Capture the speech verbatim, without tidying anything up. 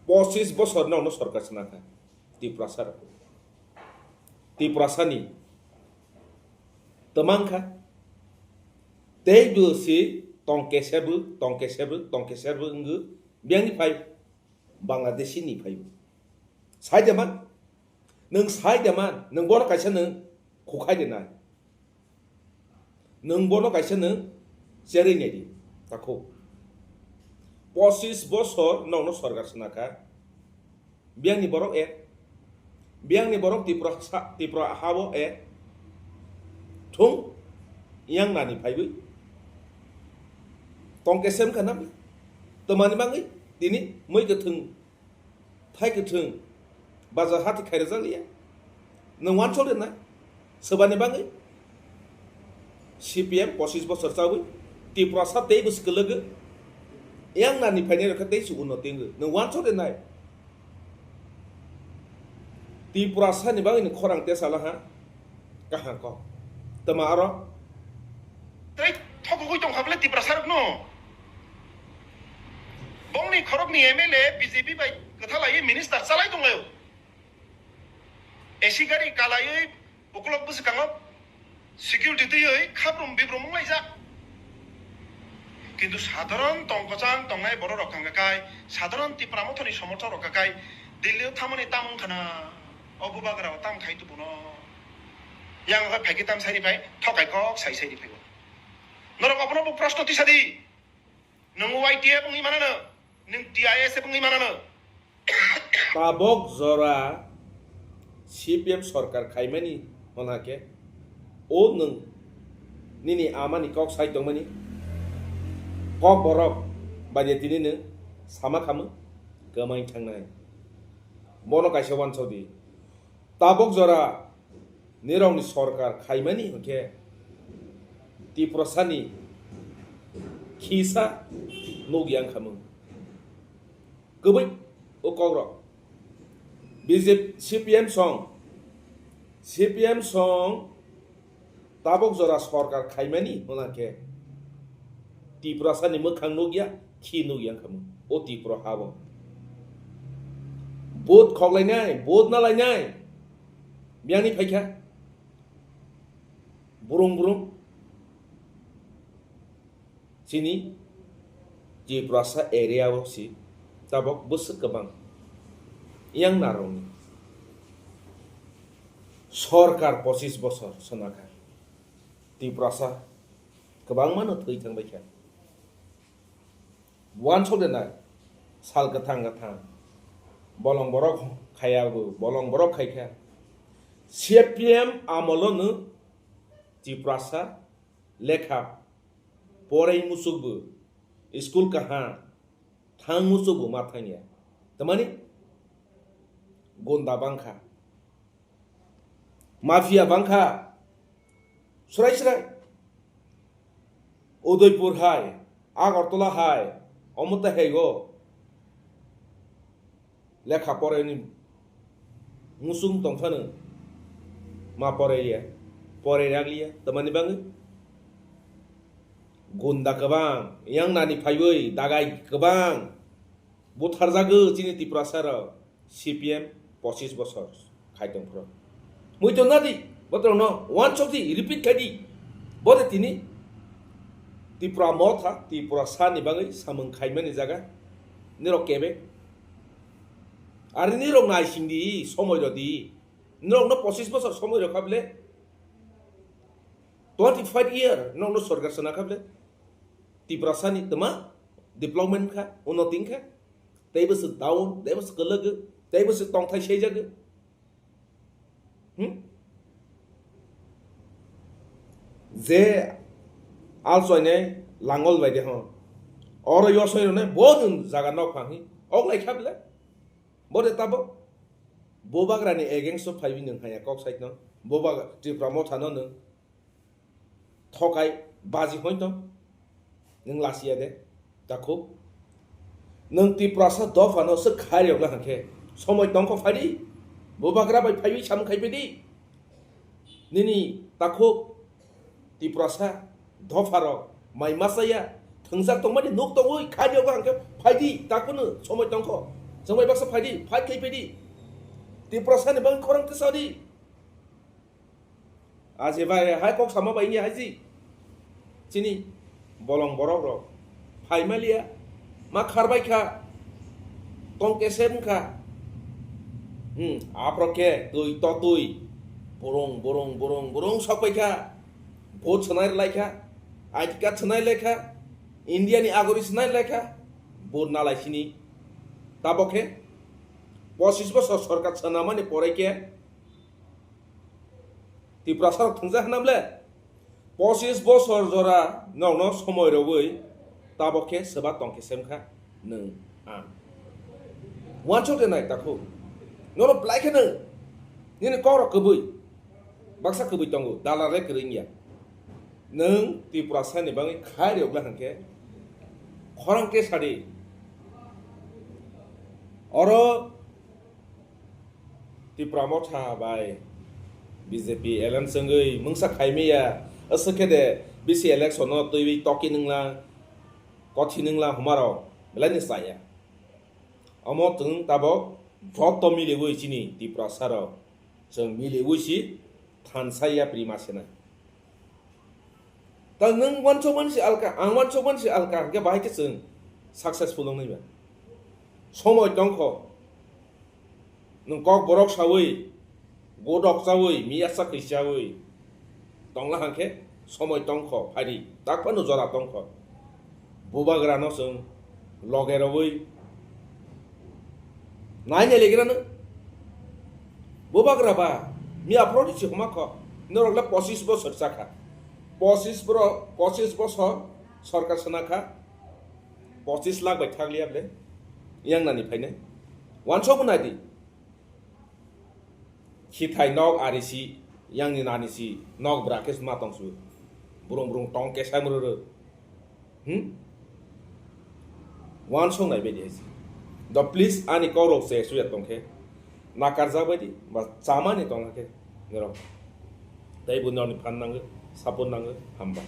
Pochis bosor nokno sorkar swnakha Tiprasa rok. Tiprasani twmang kha. Tei bo si tong kesebo, tong kesebo, tong kesebo wngwi biyangni phai Bangladeshi ni phaibo. Sai de man, nwng sai de man, nwng bono kaisa nwng khukhai de nai. Nwng bono kaisa nwng cherwi nai di, takhuk. Pochis bosor nokno sorkar swnakha. Biyangni borok ek. Biyangni borok Tripura sa, Tripura habo ek. Thung yang nani phaiwi. Tong kesem kha nami. Twmani bangwi tini mui kwthwng, thai kwthwng, bajar hati khairajak liya. Nwng wansok de nai. Swbani bangwi C P M pochis bosor chawi Tiprasa tei bwswk kwlwgwi yang nani phainai rokha tei se unnoti wngwi nwng wansok de nai. Tiprasa ni bagwi ni khorang tesala ha kaham kok. Tama aro tei thokogwi tongkha bole Tiprasa rokno. Bongni khorokni M L A B J P bai kwthalai minister chalai tonglaio. A C gari kalaiwi ukulok bwskango security twiwi khaprum bibrum wnglaijak. Kintu sadharon tongkochang tongnai bororok tongkha kai, sadharon Tipra Mothani somorthok rok kai, Delhi o thamani tam wngkhana, o bubagra o tam khai tubuno. Yang khe phaikhe tam sairi phai, thokai kok sai sairi phaibo. Norok obono bo proshno tisadi. Nwng Y T F wngwi manano, nwng T I S F wngwi manano. Tabok jora C P M sorkar khaimani hwnakhe, o nwng nini amani kok sai tongmani kok borok bai de tini nwng sama khamwi kwmai thangnai. Bono kaisa wansok di. Tabok jora nirokni sorkar khaimani hwnkhe Tiprasani khisa nukya wngkhamung. Kwbwi o kokrok. B J P, C P M song, C P M song tabok jora sorkar khaimani hwnakhe Tiprasani mwkhang nukya, khi nukya wngkhamung o Tripura habo. Vote khoklainai, vote nalainai, biyangni phaikha. Burung burung chini Tiprasa area o si tabok bwswk kwbang yang narwkni sorkar pochis bosor swnakha. Tiprasa kwbangmano thwi thangbaikha. Wansok de nai, sal kwthang kwthang bolong borok khaiyago, bolong borok khaikha. C P M amolo no Tiprasa lekha porai muchukbo, school kaham thang muchukbo ma thangya. Tamani gunda bangkha. Mafia bangkha. Srai srai. Udaipur hai, Agartala hai, omo tei hai go. Lekha poraini musung tongphano ma poraiya, porai ragliya, tamani bagwi gunda kwbang, yang nani phaiwi dagai kwbang butharjago chini Tiprasa rok. C P M pochis bosor khai tong phuru. Muitu nadi, botrokno wansok di, repeat khai di. Bote tini Tipra Motha, Tiprasa ni bagwi samung khaimani jaga nirok kebe. Ari nirok naising di, somoi rw di. Nirokno pochis bosor somoi rw kha bile. Twenty five year nokno sorkar sana kha bile. Tiprasa ni tma development kha, unnoti kha. Teibo se down, teibo se kwlwgo, teibo se tongthai seijago. Hmm? Je alsoinai langol bai de ho. Oro yosoi rwnai bo dun jaga nok phang hi. Ok lai kha bile. Bo de tabo. Bo bagra ni against o phaiwi nwng haya kok side no. Bo bagra Tipra Motha no nwng thokai baji hoito nwng lasiya de, takhuk. Nwng Tiprasa dophano swk khairiyokna hwnkhe somoi tongkho phaidi, bubagra bai phaiwi samung khaiphaidi. Nini takhuk Tiprasa dopharok mai machaya thwngjak tongmani nuk tongwi khairiyokna hwnkhe phaidi, takhukno somoi tongkho. Chwng bai baksa phai di, fight khai phai di. Tiprasa ni bang khorang kisa di. Aje bai hai kok sama bai ngi haji. Chini bolong borok rok phai malia, ma kharbai kha, tong kesem kha. Hmm, aprok khe twi to twi, burung, burung, burung, burung sok pai kha, vote swnai lai kha, I D card swnai lai kha, India ni agori swnai lai kha, vote na lai sini. Tabok khe pochis bosor sorkar swnamani pore khe Tiprasa rok thwngjak hwnam le? Pochis bosor jora nokno somoi rogwi tabok khe swba tong khe sem kha nwng ang. Uansuk de nai takhuk. Nono belai khe nwng nini kok rok kwbwi. Baksa kwbwi tongo, dalal le kwrwi wngya. Nwng Tiprasa ni bagwi khai rwgla hwnkhe khorang khe sadi. Oro Tipra Motha bai B J P alliance wngwi mungsa khaimaya, aswk khe de bisi election no twiwi toki nungla, kothi nungla humarok belai ni chaya. Omo chwng tabok joto miliwi chini Tiprasa rok chwng miliwi si thansa yapri ma sena. Ta nwng uansukmani se alka, ang uansukmani se alka, hwnkhe bahai khe chwng successful wngnai ba. Somoi tongkho, nwng kok borok sawi, godok chawi, miyasa kwi chawi tongla hwnkhe somoi tongkho, phaidi tak phano jora tongkho. Bubagrano chwng loge rogwi naina legrano. Bubagra ba, miya phoroni se huma kho. Norok le pochis bosor chakha. Pochis bro-, pochis bosor sorkar sana kha. Pochis lakh bai thak liya ble. Yang nani phainai. Wansok bo nai di. Khithai nok ari si, yang ni nani si, nok bra khe ma tong su. Burung burung tong kesa mrwrw. Hmm? Wansok nai bedi hai si. Do please ani kok rok se suya tong khe. Nakarjak bai di, ba chamani tong khe. Nirok. Tei bo noni phan nangwi, support nangwi, hamba.